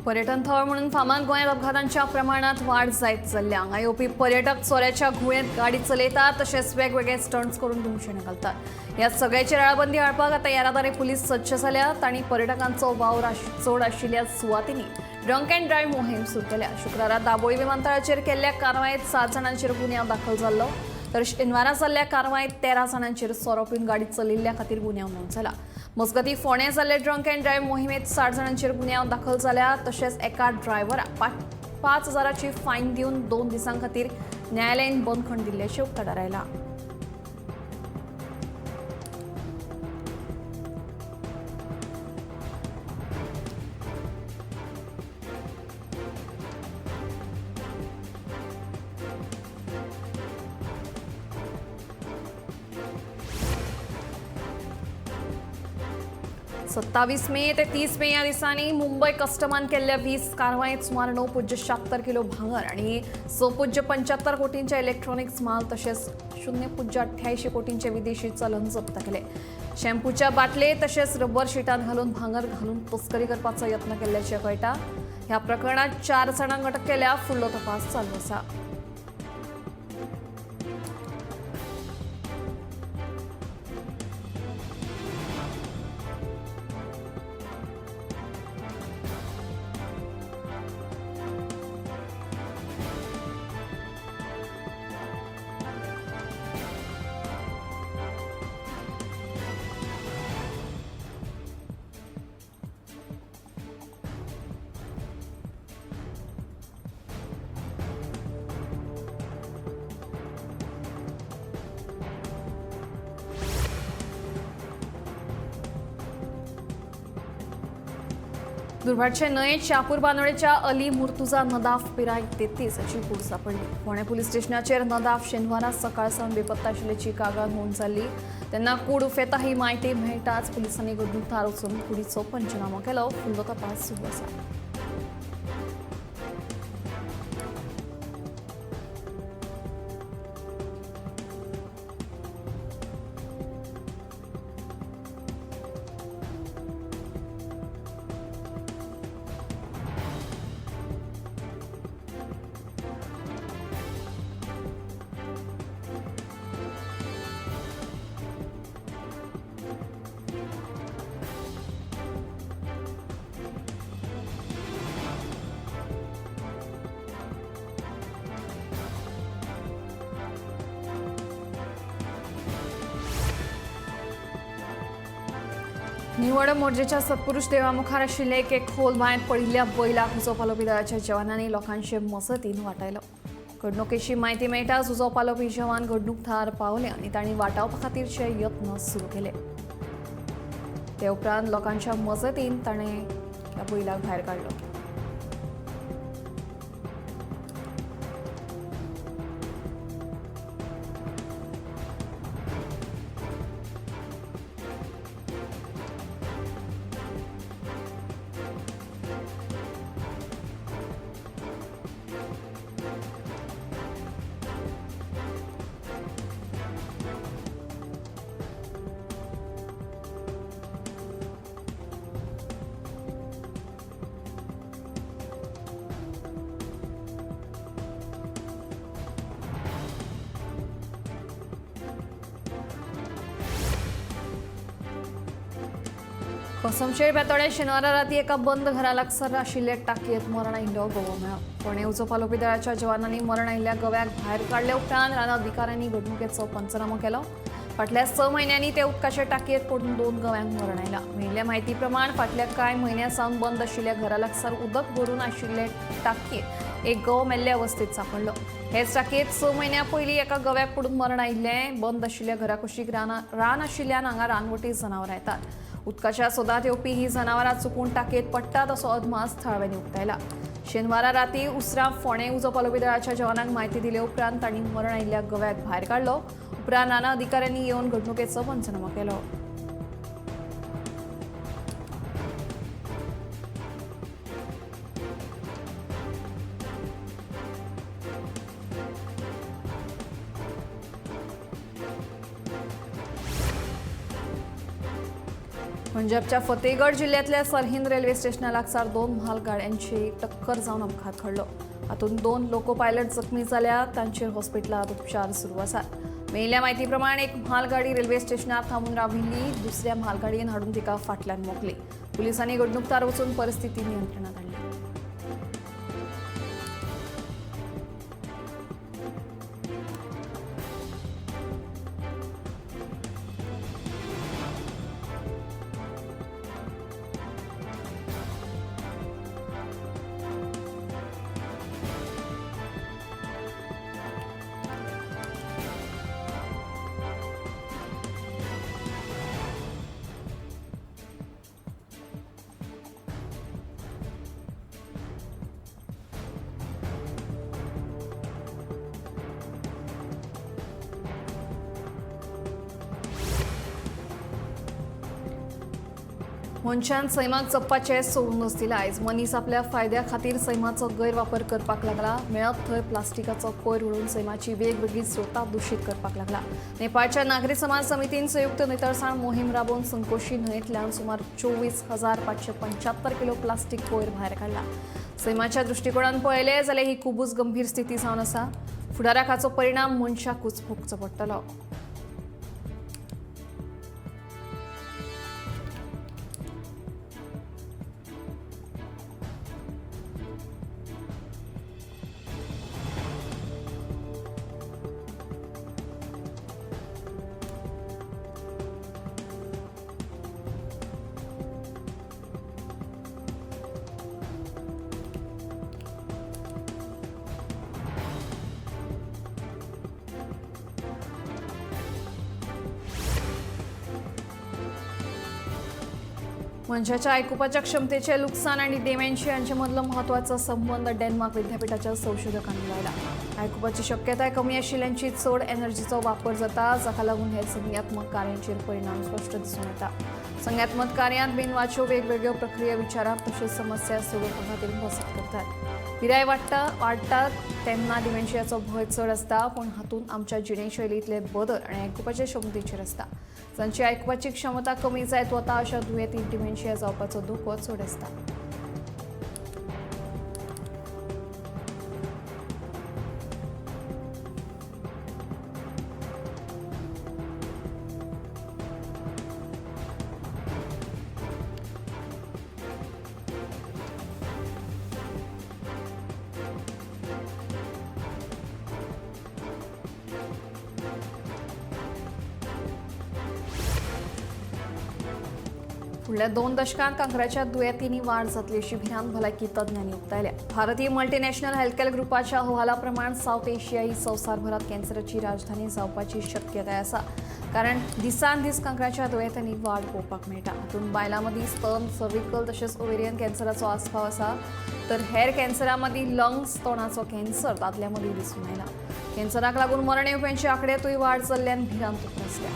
पर्यटन थळ म्हणून फामाद गोंयांत अपघातांच्या प्रमाणात वाड जायत चल्ल्या. हांगा येवपी पर्यटक चोऱ्याच्या घुंवळेंत गाडी चलयतात, तशेंच वेगवेगळे स्टंट्स करून धुमशेणां घालतात. ह्या सगळ्याचेर आळाबंदी हाडपाक आतां येरादारी पुलीस सज्ज जाल्यात आनी पर्यटकांचो वावर चड आशिल्ल्या सुवातींनी ड्रंक अँड ड्रायव्ह मोहीम सुरू केल्या. शुक्रारा दाबोळी विमानतळाचेर केल्ल्या कारवायेंत 7 जाणांचेर गुन्यांव दाखल जाल्लो, तर शेनवारा जाल्ल्या कारवायेंत 13 जाणांचेर सोरो पिवन गाडी चलयिल्ल्या खातीर गुन्यांव नोंद जाला. मजगतीं फोंडें जाल्ले ड्रंक अँड ड्रायव्ह मोहिमेंत 60 जाणांचेर गुन्यांव दाखल जाल्या, तशेंच एका ड्रायव्हराक 5,000ची फायन दिवन 2 दिसां खातीर न्यायालयीन बंदखण दिल्ल्याचें उक्ताडार आयलां. 27 मे ते 30 मे ह्या दिसांनी मुंबय कस्टमान केल्ल्या 20 कारवायेंत सुमार 9.76 किलो भांगर आनी 6.75 कोटींचे इलेक्ट्रॉनिक्स माल तशेंच 0.88 कोटींचे विदेशी चलन जप्त केले. शॅम्पूच्या बाटले तशेंच रबर शिटांत घालून भांगर घालून तस्करी करपाचो यत्न केल्ल्याचें कळटा. ह्या प्रकरणांत 4 जाणांक अटक केल्या. फुडलो तपास चालू आसा. दुर्भाटचे न्हंयेत शापूर बांदोडेच्या अली मुर्तुजा नदाफ पिराय 33 हाची कूड सांपडली. फोंडें पुलीस स्टेशनाचेर नदाफ शेनवारा सकाळ सावन बेपत्ता आशिल्ल्याची कागाळ नोंद जाल्ली. तेन्ना कूड उफेता ही म्हायती मेळटाच पुलिसांनी घडणूक थळार वचून कुडीचो पंचनामो केलो. फुडलो तपास सुरू आसा. निवड मोर्जेच्या सत्पुरुष देवामुखार आशिल्ले एक खोल बांयत पडिल्ल्या बैलाक उजो पालोवपी दळाच्या जवानांनी लोकांचे मजतीन वाटायलो. घडणुकेची म्हायती मेळटाच उजो पालोवपी जवान घडणूक थळार पावले आनी तांणी वाटावपा खातीरचे यत्न सुरू केले. ते उपरांत लोकांच्या मजतीन ताणें ह्या बैलाक भायर काडलो. कसमशेर बेतोड्या शेनवारा राती एका बंद घरा लागसार आशिल्ले टाकयेंत मरण आयिल्लो गवो मेळ्ळो. फोंडें उजो पालोवपी दळाच्या जवानांनी मरण आयिल्ल्या गव्याक भायर काडले उपरांत रान अधिकाऱ्यांनी घडणुकेचो पंचनामो केलो. फाटल्या 6 म्हयन्यांनी ते उदकाचे टाकयेंत पडून 2 गव्यांक मरण आयलां. मेळिल्ल्या म्हायती प्रमाण फाटल्या कांय म्हयन्यां सावन बंद आशिल्ल्या घरा लागसार उदक भरून आशिल्ले टाकयेंत एक गवो मेल्ले अवस्थेत सांपडलो. हेच टाकयेंत 6 म्हयन्यां पयलीं एका गव्याक पडून मरण आयिल्लें. बंद आशिल्ल्या घरा कुशीक रान आशिल्ल्यान हांगा रानवटी जनावरां येतात. उदकाच्या सोदांत येवपी ही जनावरां चुकून टाकयेंत पडटात असो अदमास थळाव्यांनी उक्तायला. शेनवारा राती उसरां फोंडें उजो पालोवपी दळाच्या जवानांक म्हायती दिले उपरांत तांणी मरण आयिल्ल्या गव्याक भायर काडलो. उपरांत रानां अधिकाऱ्यांनी येवन घडणुकेचो पंचनामो केलो. पंजाबच्या फतेगड जिल्ह्यांतल्या सरहिंद रेल्वे स्टेशना लागसार दोन म्हाल गाड्यांची टक्कर जावन अपघात घडलो. हातूंत दोन लोको पायलट जखमी जाल्या. तांचेर हॉस्पिटलांत उपचार सुरू आसात. मेळिल्ल्या म्हायती प्रमाण एक म्हालगाडी रेल्वे स्टेशनार थांबून राविल्ली. दुसऱ्या म्हालगाडयेन हाडून तिका फाटल्यान मोखली. पुलिसांनी घडणूकदार वचून परिस्थिती नियंत्रणात हाडली. मनशान सैमाक जपपाचें सोडूनच दिलां. आयज मनीस आपल्या फायद्या खातीर सैमाचो गैरवापर करपाक लागला. मेळत थंय प्लास्टिकाचो कोयर उडोवन सैमाची वेगवेगळीं स्रोतां दुशीत करपाक लागला. नेपाळच्या नागरी समाज समितीन संयुक्त नितळसाण मोहीम राबोवन संकोशी न्हंयेंतल्यान सुमार 24,575 किलो प्लास्टीक कोयर भायर काडला. सैमाच्या दृश्टिकोणान पळयलें जाल्यार ही खुबूच गंभीर स्थिती जावन आसा. फुडाराक हाचो परिणाम मनशाकूच भोगचो पडटलो. मनशाच्या आयकुपाच्या क्षमतेचे लुकसाण आणि डेमेन्शिया यांचे मदलो म्हत्वाचो संबंद डेन्मार्क विद्यापीठाच्या संशोधकांनी लायला. आयकुपाची शक्यताय कमी आशिल्ल्यांची चड एनर्जीचो वापर जाता, जाका लागून हे संज्ञात्मक कार्यांचेर परिणाम स्पश्ट दिसून येता. संज्ञात्मक कार्यांत मेंदवाच्यो वेगवेगळ्यो प्रक्रिया विचाराप तशेंच समस्या सोडोवपा खातीर मजत करतात. पिराय वाडटा तेन्ना डिमेन्शियाचो भंय चड आसता, पूण हातूंत आमच्या जिणेशैलींतले बदल आनी आयकुपाच्या क्षमतेचेर आसता. जांची आयकुपाची क्षमता कमी जायत वता अशा दुयेंतींत डिमेन्शिया जावपाचो धोको चड आसता. फुडल्या 2 दशकांत कांक्राच्या दुयेंतींनी वाड जातली अशी भिरांत भलायकी तज्ञांनी उक्तायल्या. भारतीय मल्टीनॅशनल हेल्थकेअर ग्रुपाच्या अहवाला प्रमाण सावथ एशिया ही संवसारभरात कॅन्सराची राजधानी जावपाची शक्यताय आसा, कारण दिसान दीस कांक्राच्या दुयेंतांनी वाड पळोवपाक मेळटा. हातूंत बायलां मदीं स्तन, सर्विकल तशेंच ओवेरियन कॅन्सराचो आस्पाव आसा, तर हेर कॅन्सरा मदीं लंग्स, तोंडाचो कॅन्सर दादल्यां मदीं दिसून आयला. कॅन्सराक लागून मरण येवप्यांच्या आंकड्यांतूय वाड जाल्ल्यान भिरांत उप्रासल्या.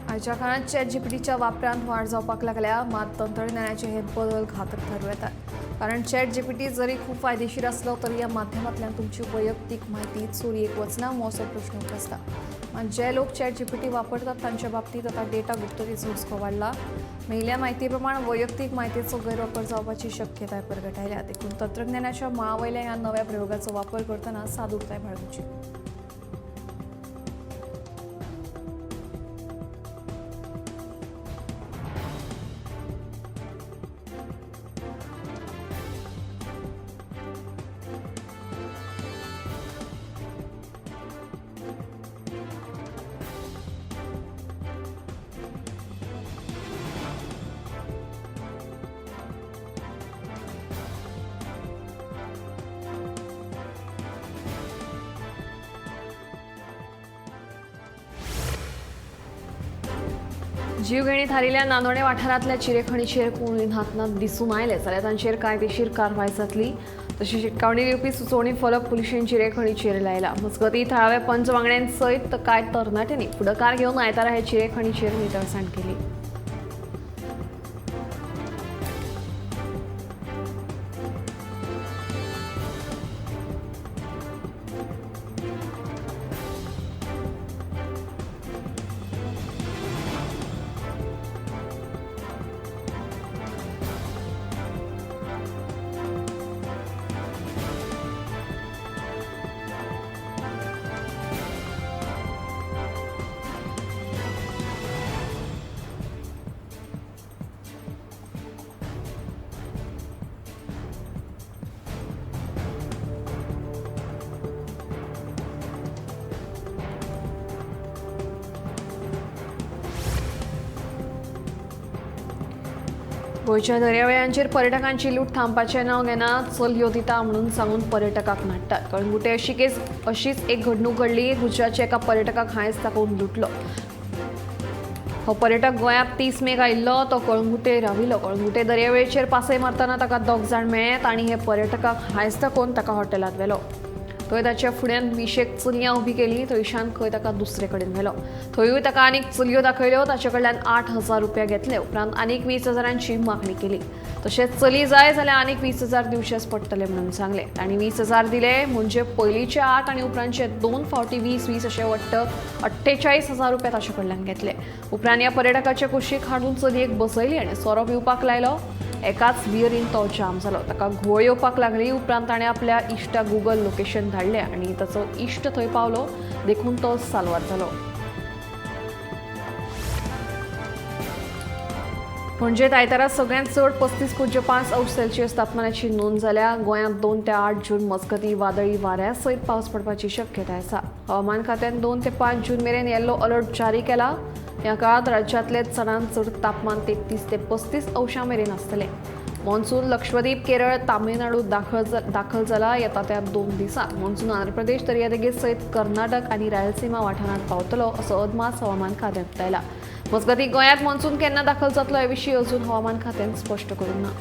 आयच्या काळांत चॅट जीपीटीच्या वापरांत वाड जावपाक लागल्या, मात तंत्रज्ञानाचे हे बदल घातक थारूं येतात. कारण चॅट जीपीटी जरी खूब फायदेशीर आसलो तरी ह्या माध्यमांतल्यान तुमची वैयक्तीक म्हायती चोरयेक वचना असो प्रश्न उप्रासता. मात जे लोक चॅट जीपीटी वापरतात तांच्या बाबतींत आतां डेटा गुप्ततेचो हुस्को वाडला. मेळिल्ल्या म्हायती प्रमाण वैयक्तीक म्हायतीचो गैरवापर जावपाची शक्यताय परगटायल्या. देखून तंत्रज्ञानाच्या मळा वयल्या ह्या नव्या प्रयोगाचो वापर करतना सादूरताय बाळगुची. जीवघेणी थारिल्ल्या नानोडे वाठारांतल्या चिरेखणीचेर कोणूय न्हातना दिसून आयले जाल्यार तांचेर कायदेशीर कारवाय जातली. तशी शिटकावणी दिवपी सुचोवणी फलक पुलिशेन चिरेखणीचेर लायला. मजगतीं थळाव्या पंच वांगड्यां सयत कांय तरणाट्यांनी फुडाकार घेवन आयतारा हे चिरेखणीचेर नितळसाण केली. गोंयच्या दर्यावेळांचेर पर्यटकांची लूट थांबपाचें नांव घेना चलयो दिता म्हणून सांगून पर्यटकाक नाडटात. कळंगुटे अशीच एक घडणूक घडली. गुजरातच्या एका पर्यटकाक हांयस दाखोवन लुटलो. हो पर्यटक गोंयांत 30 मेक आयिल्लो, तो कळंगुटे राविल्लो. कळंगुटे दर्यावेळेचेर पासय मारतना ताका 2 जाण मेळ्ळे. तांणी हे पर्यटकाक हांयस दाखोवन ताका हॉटेलांत व्हेलो. थंय ताच्या फुड्यान 20 चलयां उबी केली. थंयच्यान खंय ताका दुसरे कडेन व्हेलो. थंयूय ताका आनीक चलयो दाखयल्यो. ताचे कडल्यान 8,000 रुपया घेतले. उपरांत आनीक 20,000ची मागणी केली. तशेंच चली जाय जाल्यार आनीक 20,000 दिवचेच पडटले म्हणून सांगले. तांणी 20,000 दिले म्हणजे पयलींचे 8 आनी उपरांतचे 2 फावटी 20-20 अशे वट्ट 48,000 रुपया ताचे कडल्यान घेतले. उपरांत ह्या पर्यटकाचे कुशीक हाडून चलयेक बसयली आनी सोरो पिवपाक लायलो. एकाच बियरीन तो जाम जालो. ताका घुंवळ येवपाक लागली. उपरांत ताणें आपल्या इश्टाक गुगल लोकेशन धाडलें आनी ताचो इश्ट थंय पावलो, देखून तो साल्वार जालो. पणजेत आयतारा सगळ्यांत चड 35.5 अंश सेल्सियस तापमानाची नोंद जाल्या. गोंयांत 2 ते 8 जून मजगतीं वादळी वाऱ्या सयत पावस पडपाची शक्यताय आसा. हवामान खात्यान 2 ते 5 जून मेरेन येल्लो अलर्ट जारी केला. ह्या काळांत राज्यांतले चडांत चड तापमान 33 ते 35 अंशां मेरेन आसतलें. मॉन्सून लक्षद्वीप, केरळ, तामिळनाडू दाखल जाला. येता त्या 2 दिसांत मॉन्सून आंध्र प्रदेश दर्यादेगे सयत कर्नाटक आनी रायलसीमा वाठारांत पावतलो असो अदमास हवामान खात्यान उक्तायला. मजगतीं गोंयांत मॉन्सून केन्ना दाखल जातलो हे विशीं अजून हवामान खात्यान स्पश्ट करूंक ना.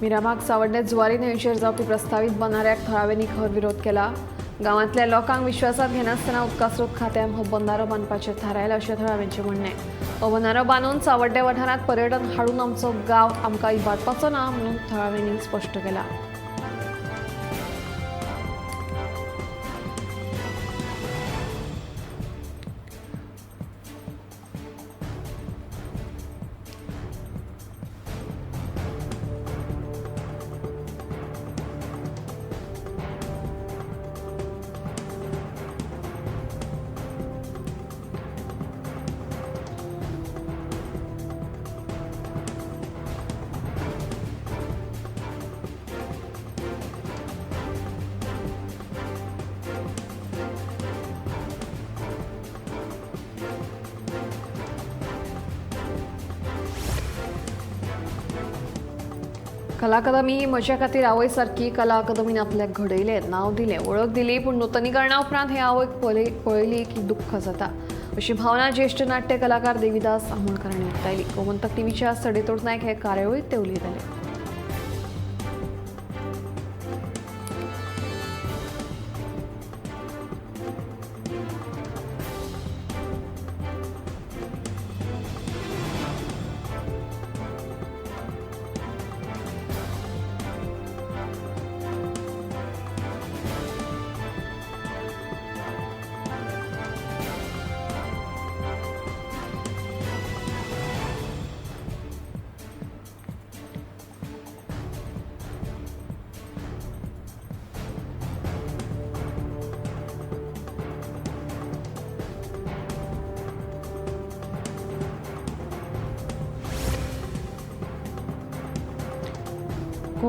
मिराबाग सावड्डें जुवारी न्हंयचेर जावपी प्रस्तावीत बंधाऱ्याक थळाव्यांनी खर विरोध केला. गांवांतल्या लोकांक विश्वासात घेनासतना उदकास्रोत खात्यान हो बंधारो बांदपाचें थारायलां अशें थळाव्यांचें म्हणणें. हो बंधारो बांदून सावड्डें वाठारांत पर्यटन हाडून आमचो गांव आमकां इबाडपाचो ना म्हणून थळाव्यांनी स्पश्ट केलां. कला अकादमी म्हज्या खातीर आवय सारकी. कला अकादमीन आपल्याक घडयलें, नांव दिलें, वळख दिली, पूण नुतनीकरणा उपरांत हे आवयक पळयली की दुख्ख जाता अशी भावना ज्येश्ठ नाट्य कलाकार देवीदास आमोणकर हांणी उक्तायली. गोमंतक टीव्हीच्या सडेतोड नायक हे कार्यावळींत ते उलयताले.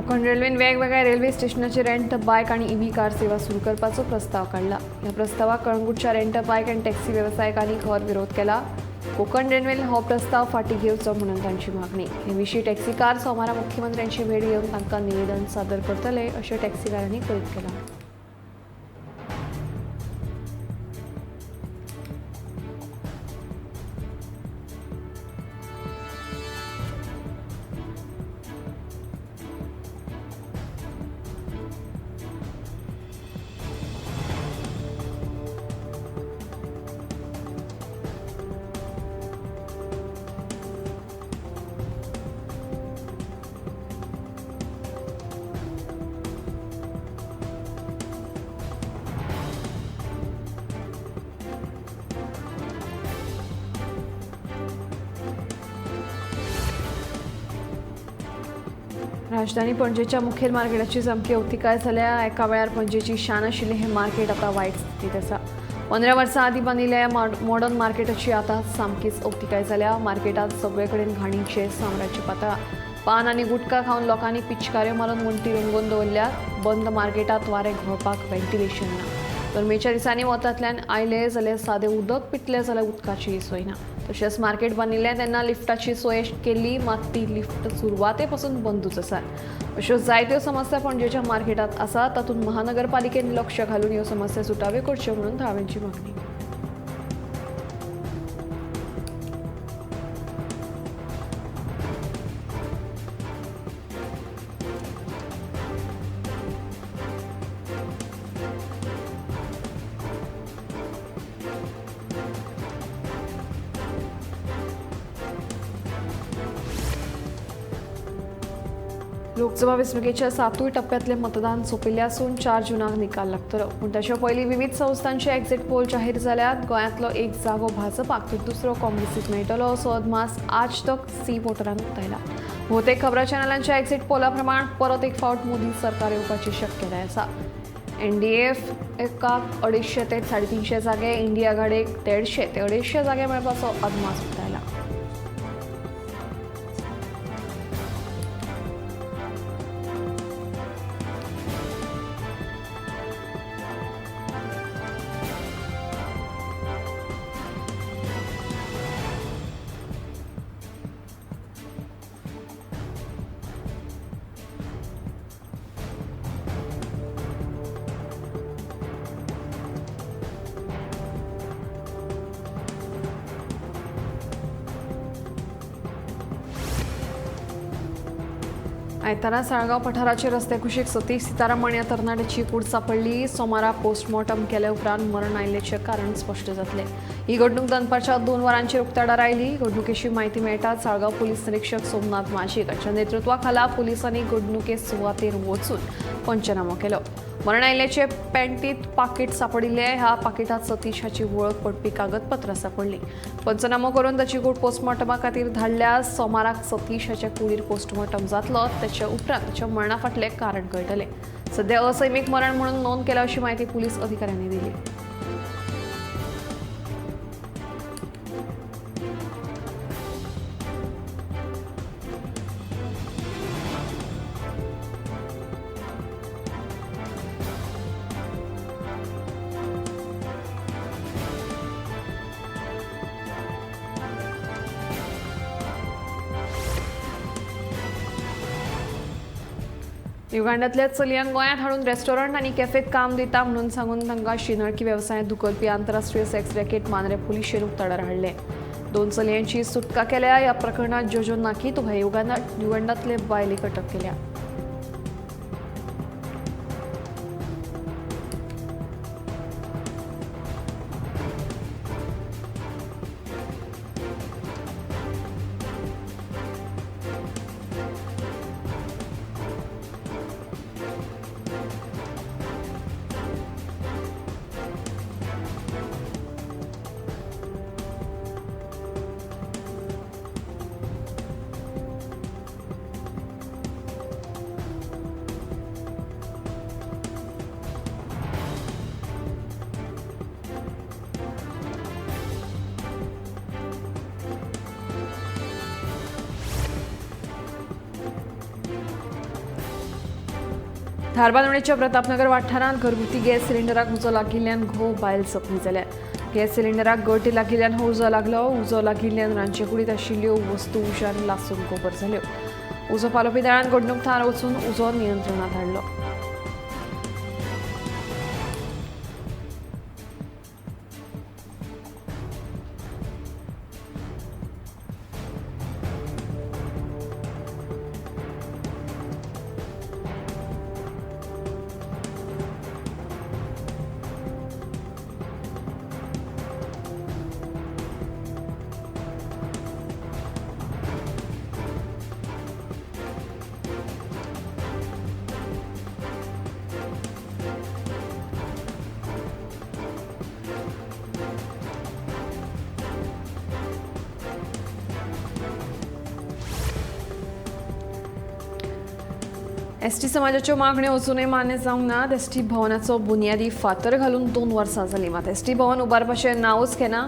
कोकण रेल्वेन वेगवेगळ्या रेल्वे स्टेशनाचेर रेंट बायक आनी ईव्ही कार सेवा सुरू करपाचो प्रस्ताव काडला. ह्या प्रस्तावाक कळंगूटच्या रेंट बायक आनी टॅक्सी वेवसायिकांनी खर विरोध केला. कोकण रेल्वेन हो प्रस्ताव फाटीं घेवचो म्हणून तांची मागणी. हे विशीं टॅक्सीकार सोमारा मुख्यमंत्र्यांची भेट घेवन तांकां निवेदन सादर करतले अशें टॅक्सीकारांनी कळीत केलां. राजधानी पणजेच्या मुखेल मार्केटाची सामकी अवतिकाय जाल्या. एका वेळार पणजेची शान आशिल्लें हें मार्केट आतां वायट स्थितींत आसा. 15 वर्सां आदीं बांदिल्ल्या मॉडर्न मार्केटाची आतां सामकीच अवतिकाय जाल्या. मार्केटांत सगळे कडेन घाणीचें साम्राज्य पातळ्ळां. पान आनी गुटखा खावन लोकांनी पिचकाऱ्यो मारून वण्टी रंगोवन दवरल्यात. बंद मार्केटांत वारें घोळपाक व्हेंटिलेशन ना. गरमेच्या दिसांनी वतांतल्यान आयले जाल्यार सादें उदक पितले जाल्यार उदकाची सोय ना. तशेंच मार्केट बांदिल्लें तेन्ना लिफ्टाची सोय केल्ली, मात ती लिफ्ट सुरवाते पासून बंदूच आसात. अश्यो जायत्यो समस्या पणजेच्या मार्केटांत आसात. तातूंत महानगरपालिकेन लक्ष घालून ह्यो समस्या सुटाव्यो करच्यो म्हणून थळाव्यांची मागणी. लोकसभा वेंचणुकेच्या 7 टप्प्यांतलें मतदान सोंपिल्लें आसून 4 जूनाक निकाल लागतलो. पूण ताच्या पयलीं विविध संस्थांचे एक्झिट पोल जाहीर जाल्यात. गोंयांतलो एक जागो भाजपाक तर दुसरो काँग्रेसीक मेळटलो असो अदमास आज तक सी वोटरान उक्तायला. भोवतेक खबरां चॅनलांच्या एक्झिट पोला प्रमाण परत एक फावट मोदी सरकार येवपाची शक्यताय आसा. एनडीएफ एकाक 250 ते 350 जागे, इंडिया आघाडेक 150 ते 250 जागे मेळपाचो अदमास उक्तायला. आयतारा साळगांव पठाराचे रस्ते कुशीक सतीश सीतारामन ह्या तरणाट्याची कूड सांपडली. सोमारा पोस्टमॉर्टम केले उपरांत मरण आयिल्ल्याचें कारण स्पश्ट जातलें. ही घडणूक दनपारच्या 2 वरांचेर उक्ताडार आयली. घडणुकेची म्हायती मेळटाच साळगांव पुलीस निरीक्षक सोमनाथ माजीक हांच्या नेतृत्वा खाला पुलिसांनी घडणुके सुवातेर वचून पंचनामो केलो. मरण आयिल्ल्याचे पॅन्टीत पाकीट सांपडिल्लें. ह्या पाकिटांत सतीश हाची वळख पडपी कागदपत्रां सांपडलीं. पंचनामो करून ताची कूड पोस्टमॉर्टमा खातीर धाडल्या. सोमाराक सतीश हाच्या कुडीर पोस्टमॉर्टम जातलो. ताच्या उपरांत ताच्या मरणा फाटलें कारण कळटलें. सध्या असैमीक मरण म्हणून नोंद केल्या अशी म्हायती पुलीस अधिकाऱ्यांनी दिली. युगांडातल्या चलयांक गोंयांत हाडून रेस्टॉरंट आनी कॅफेत काम दिता म्हणून सांगून तांकां शिनळकी वेवसायांत धुकलपी आंतरराष्ट्रीय सेक्स रॅकेट मांद्रें पुलिशेन उक्ताडार हाडलें. 2 चलयांची सुटका केल्या. ह्या प्रकरणांत जोजो नाकीतो हे युगांडातले बायलेक अटक केल्या. धारबांदोडेच्या प्रतापनगर वाठारांत घरगुती गॅस सिलिंडराक उजो लागिल्ल्यान घोव बायल जखमी जाल्या. गॅस सिलिंडराक गळटी लागिल्ल्यान हो उजो लागलो. उजो लागिल्ल्यान रांदचेकुडींत आशिल्ल्यो वस्तू उज्यान लासून गोबर जाल्यो. उजो पालोवपी दळान घडणूक थळार वचून उजो नियंत्रणांत हाडलो. एसटी समाजाच्यो मागण्यो अजूनय मान्य जावंक नात. एसटी भवनाचो बुन्यादी फातर घालून 2 वर्सां जालीं, मात एसटी भवन उबारपाचें नांवूच घेना.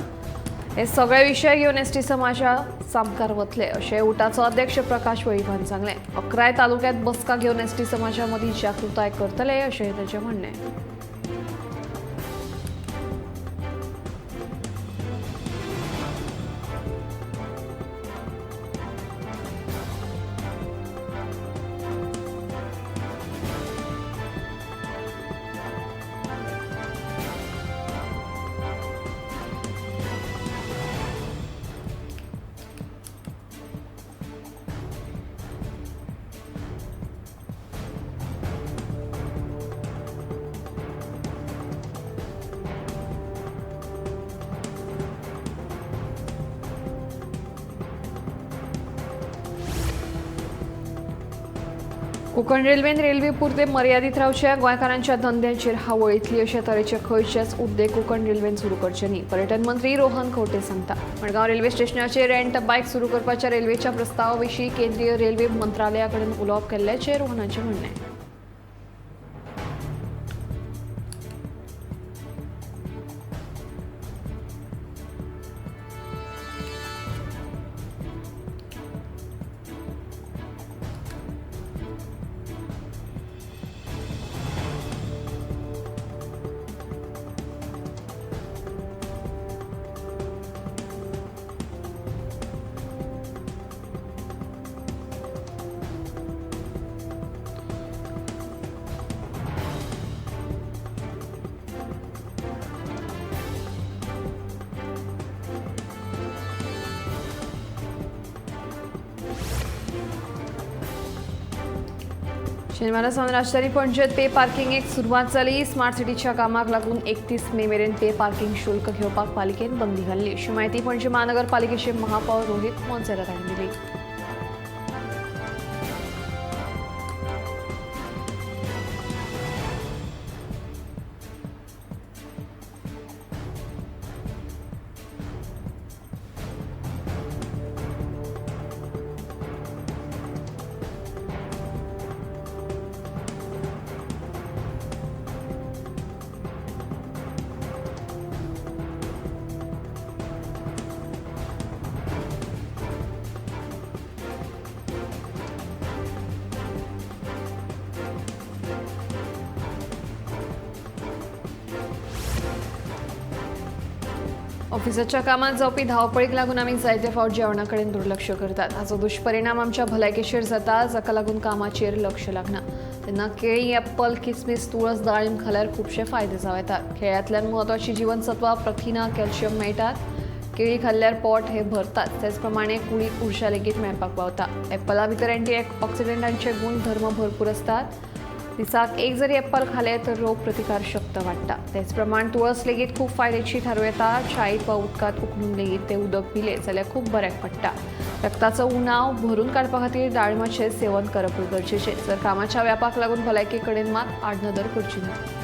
हे सगळे विशय घेवन एसटी समाजा सामकार वतले अशें उटाचो अध्यक्ष प्रकाश वेळीपान सांगलें. 11 तालुक्यांत बसका घेवन एसटी समाजा मदीं जागृताय करतले अशें ताचें म्हणणें. कोकण रेल्वेन रेल्वे पुरते मर्यादीत रावचे, गोंयकारांच्या धंद्यांचेर हावळ येतली अशे तरेचे खंयचेच उद्देग कोकण रेल्वेन सुरू करचे न्ही, पर्यटन मंत्री रोहन खंवटे सांगता. मडगांव रेल्वे स्टेशनाचेर रेंट बायक सुरू करपाच्या रेल्वेच्या प्रस्तावा विशीं केंद्रीय रेल्वे मंत्रालया कडेन उलोवप केल्ल्याचें रोहनाचें म्हणणें. शेनवारा सावन राजधानी पणजेत पे पार्किंगेक सुरवात जाली. स्मार्ट सिटीच्या कामाक लागून 31 मे मेरेन पे पार्किंग शुल्क घेवपाक पालिकेन बंदी घाल्ली अशी म्हायती पणजे महानगरपालिकेचे महापौर रोहित मोन्सेरात हांणी दिली. ऑफिसाच्या कामात जावपी धांवपळीक लागून आमी जायते फावट जेवणा कडेन दुर्लक्ष करतात. हाचो दुश्परिणाम आमच्या भलायकेचेर जाता, जाका लागून कामाचेर लक्ष लागना. तेन्ना केळी, एप्पल, किसमीस, तुळस, दाळीम खाल्यार खुबशे फायदे जावं येतात. केळ्यांतल्यान म्हत्वाची जिवनसत्वां, प्रथिनां, कॅल्शियम मेळटात. केळी खाल्ल्यार पोट हे भरतात, त्याच प्रमाणे कुडीक ऊर्जा लेगीत मेळपाक पावता. एप्पला भितर एंटी ऑक्सिडंटांचे गुणधर्म भरपूर आसतात. दिसाक एक जरी एप्पल खाले तर रोग प्रतिकार शक्त वाडटा. तेच प्रमाण तुळस लेगीत खूब फायद्याची थारूं येता. च्यायेंत वा उदकांत उकडून लेगीत तें उदक पिलें जाल्यार खूब बऱ्याक पडटा. रक्ताचो उणाव भरून काडपा खातीर दाळमाचें सेवन करपूय गरजेचें. जर कामाच्या व्यापाक लागून भलायके कडेन मात आडनदर करची ना.